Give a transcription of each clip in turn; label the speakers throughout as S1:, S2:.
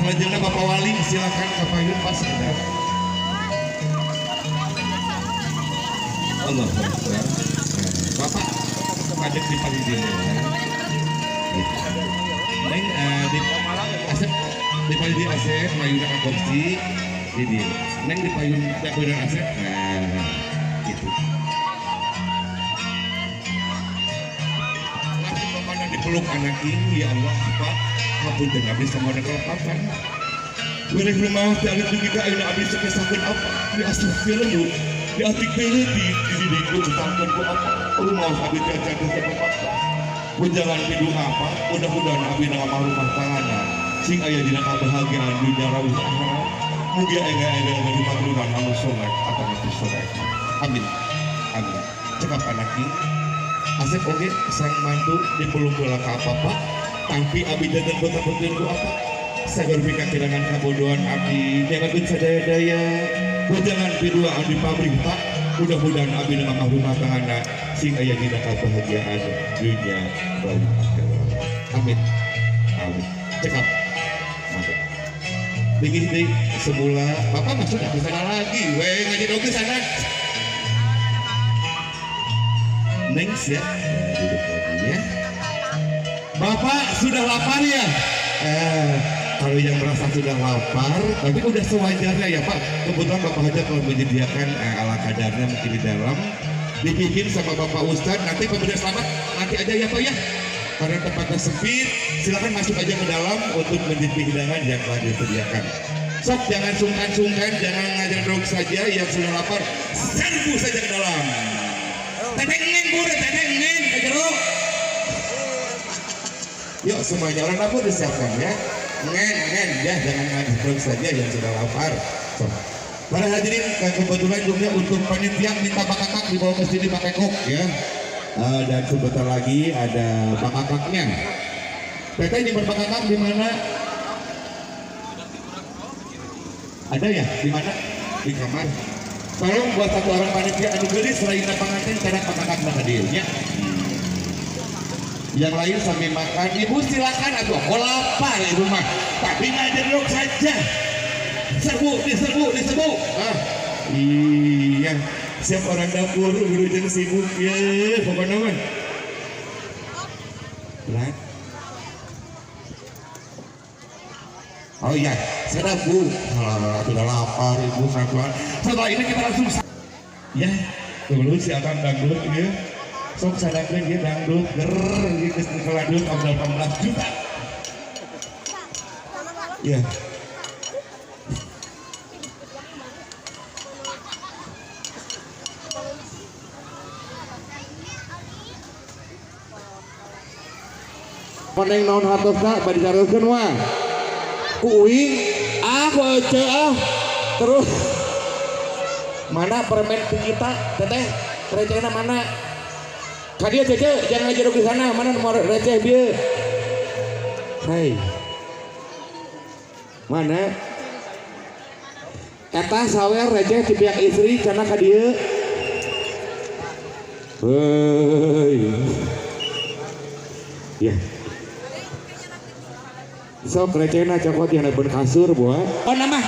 S1: Salajengna Bapak Wali, silakan ka payun pas ada. Allah Akbar. Bapak ngadeg di panggilan. Ya. Neng di Asep di payun di Asep mayuna ka kursi di dieu. Neng di payun di payun Asep. Nah, gitu. Langsung bapakna dipeluk anak ini, ya Allah, Pak. Hapunten abdi sama kelepatan. Wereh rumah teh alit dugi ka ayeuna abdi sok sakeun apa? Di asup film bu. Di atik teh leutik dididik ku ketangkeun ku apa? Rumah abdi teh acan teh bapak. Wejangan piduha apa? Mudah-mudahan abdi ngamah rumah tanggana sing aya dina kabahagiaan dunya rawuh akhirat. Mugi aya di paturunan anu soleh atau anu soleh. Amin. Amin. Cekap anak ini. Asep oge sang mantu dipeluk heula ka apa? Tampi abdi janten putra-putri ku apa? Sagar pika kehilangan kabodohan abdi jangan sadaya-daya. Wejangan pidua abdi pabrik Pak. Mudah-mudahan abdi ngamah rumah tanggana sing aya dina kabahagiaan dunya rawuh akhirat. Amin. Amin. Cekap. Mantap. Tinggi deui semula Bapak masuk ke sana lagi. We ngaji oge sana. Next ya. Duduk lagi ya. Bapak sudah lapar ya? Kalau yang merasa sudah lapar, tapi udah sewajarnya ya Pak. Kebetulan Bapak Hajat telah menyediakan ala kadarnya mungkin di dalam. Dipimpin sama Bapak Ustadz. Nanti pemberian selamat nanti aja ya Pak ya. Karena tempatnya sempit, silakan masuk aja ke dalam untuk mencicipi hidangan yang telah disediakan. Sok jangan sungkan-sungkan, jangan ngajar dog saja yang sudah lapar, serbu saja ke dalam. Teteng neng bure, teteng neng, ke jero. Yuk semuanya orang dapur disiapkan ya. Ngen, ngen, ya jangan ngajar dog saja yang sudah lapar. Sok. Para hadirin, kebetulan juga untuk panitia minta bakakak dibawa ke sini pakai kok ya. Dan sebentar lagi ada bakakaknya. Teteh nyimpen bakakak di mana? Ada ya? Di mana? Di kamar. Tolong buat satu orang panitia anu geulis selain panganten cara bakakak mah dieu nya. Yang lain sambil makan, ibu silakan atuh. Kok lapar ibu mah. Tapi ngajeruk saja. Serbu, diserbu, diserbu. Ah, iya. Siap orang dapur, guru jeung sibuk ya, pokoknya mah. Lah. Oh iya, saya bu. Ah, sudah lapar ibu ngakuan. Setelah ini kita langsung ya, dulu si akang dangdut ya. Sok sadakeun dia dangdut ger geus dikeladut 18 juta. Ya. Koneng naon hartosna bade dicaroskeun mah. Ku uing, ah ku ece ah. Terus mana permen kita teteh recehna mana? Ka dieu cece jangan ngajeruk di sana, mana nomor receh bieu? Hai. Mana? Eta sawer receh ti pihak istri cenah ka dieu. Heuy. Ya. Sok recehna cokot yang ben kasur buat. Oh nama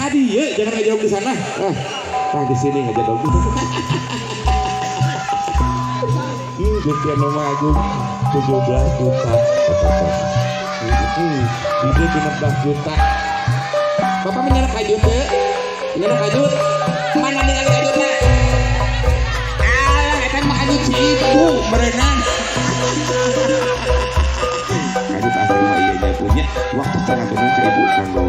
S1: ka dieu jangan ngajauh di sana. Ah, nah di sini ngajauh. Gusti anu Maha Agung 17 juta. Ini 16 juta. Bapak menyerah kajut teu? Menyerah kajut? Mana ningali kajutna? Ah, eta mah kajut si ibu berenang. Kajut asli mah ieu nya punya waktu sangat bener ke ibu kanggo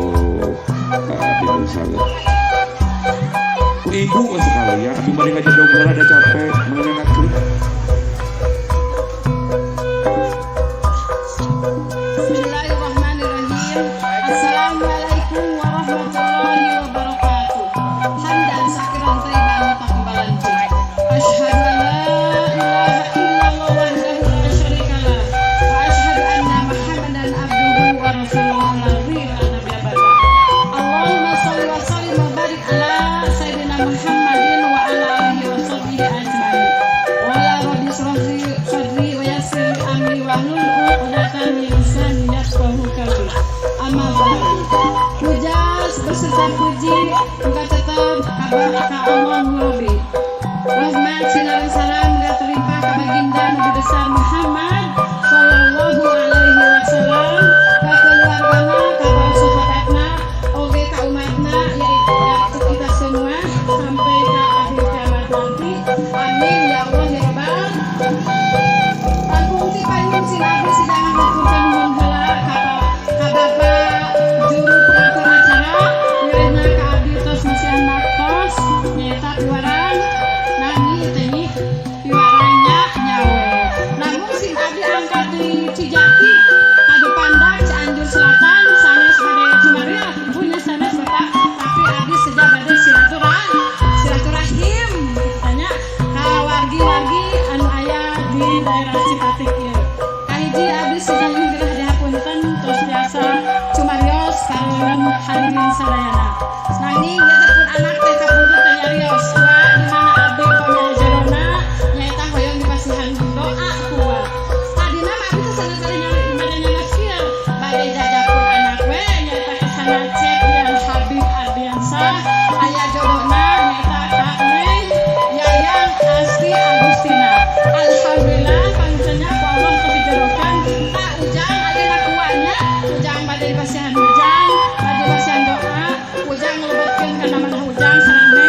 S1: bingung salah. Ku ibu sekali ya, abi bari ngajedog heula da capek mengenakkeun.
S2: Bismillahirrahmanirrahim. Assalamualaikum warahmatullahi wabarakatuh. Hamdan syakiran thayyiban mutaqabbalan fi. Asyhadu an la ilaha illallah wahdahu la syarikalah wa asyhadu anna Muhammadan abduhu wa rasuluhu la nabiyya ba'da. Allahumma shalli wa sallim wa barik ala sayyidina Muhammadin wa ala alihi wa sahbihi ajmain. Wa la Tansah puji muga tetep ka Allah Rabbi. Rahmat sinareng salam muga terlimpah ka baginda Nabi besar Muhammad sallallahu alaihi wasallam, ka keluargana, ka para sahabatna, oge ka umatna, yaitu kita semua sampai ke akhir kiamat nanti. Amin ya Allah ya Rabbal. Langkung ti payun sing abdi sidang haturkeun nuhun heula ka Bapak juru pengatur acara, wirehna ka abdi tos masihan baktos, nyaeta piwarang nami teh piwarang nya nyawe. Namun sing abdi angkat di Cijati, Kadupandak, Cianjur Selatan, sanes bade cumarios ibunya, sanes Bapak, tapi abdi seja bade silaturahim tanya ka wargi-wargi anu aya di daerah Cipatik ieu. Kahiji, abdi seja nyuhun dihapunten tos biasa cumarios sareng hadirin sadayana. Nanging ieu teh pun anak teh kapungkur teh nyarios, "Wa, di mana abdi pamilih jodona nyaeta hoyong dipasihan doa ku Wa." Tadina mah abdi teh sanes bade nyari bade nyarios kieu, bade jajapun anak we, nyaeta kesana Cepian Habib Ardiansah aya jodona nyaeta Kak Neng Yayang Asti Agustina. Alhamdulillah, panginten nya ku Allah tos dijodohkan. Tak ujang ayeuna kuanya ujang bade dipasihan, ujang bade dipasihan doa, ujang ngelebetkeun kana manah ujang sareng.